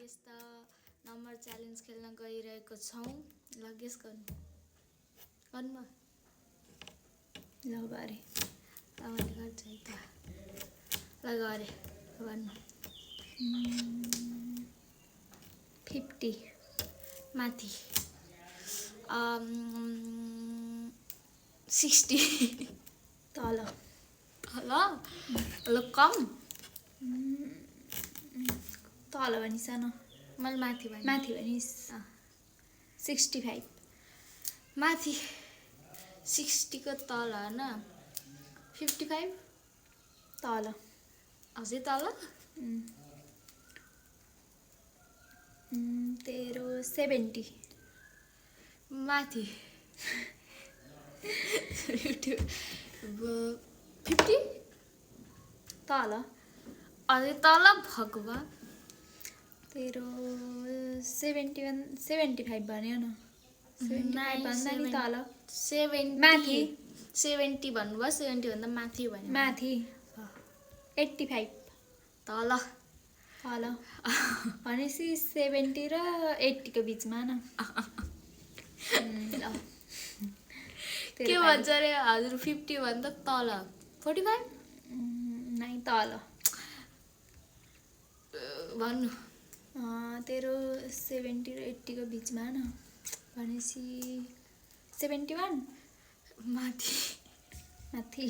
Guess the number challenge खेल्न गइरहेको छौँ। ल गेस गर्नु गर्नु ल गरे तपाईँले गर्छ है त। ल गरे गर्नु 50 माथि 60 तल ल ल कम तल भनिस् न मैले माथि भने माथि भनिस् 65 माथि 60 को तल होइन 55 तल अझै तल तेरो 70 माथि 50 तल अझै तल भगवान् तेरो 75 भन्यो न 75 भन्दा नि तल 70 माथि 70 भन्नुभयो 70 भन्दा माथि भन्यो माथि 85 तल तल भनेपछि 70 र 80 को बिचमा न ल के भन्छ अरे हजुर 50 भन्दा तल 45 नै तल भन्नु तेरो 70 र 80 को बिचमा न भनेपछि 71 माथि माथि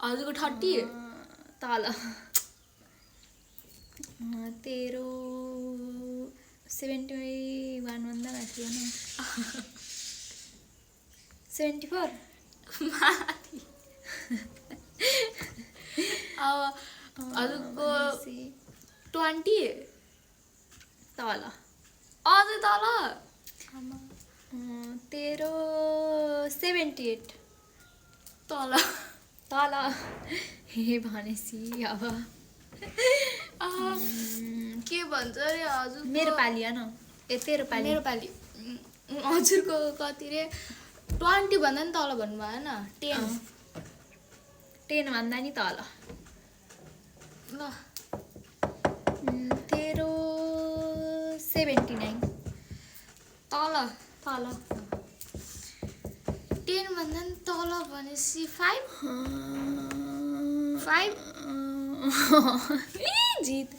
हजुरको 30 तल तेरो 71 भन्दा माथि हो न 74 माथि अब हजुरको 20 तल अझै तल तेरो 78 तल तल हे भनेपछि अब के भन्छ अरे हजुर मेरो पाली हो न ए तेरो पाली मेरो पाली हजुरको कति रे 20 भन्दा नि तल भन्नुभयो होइन 10 भन्दा नि तल ल तेरो 79 तल तल 10 भन्दा नि तल भनेपछि 5 जित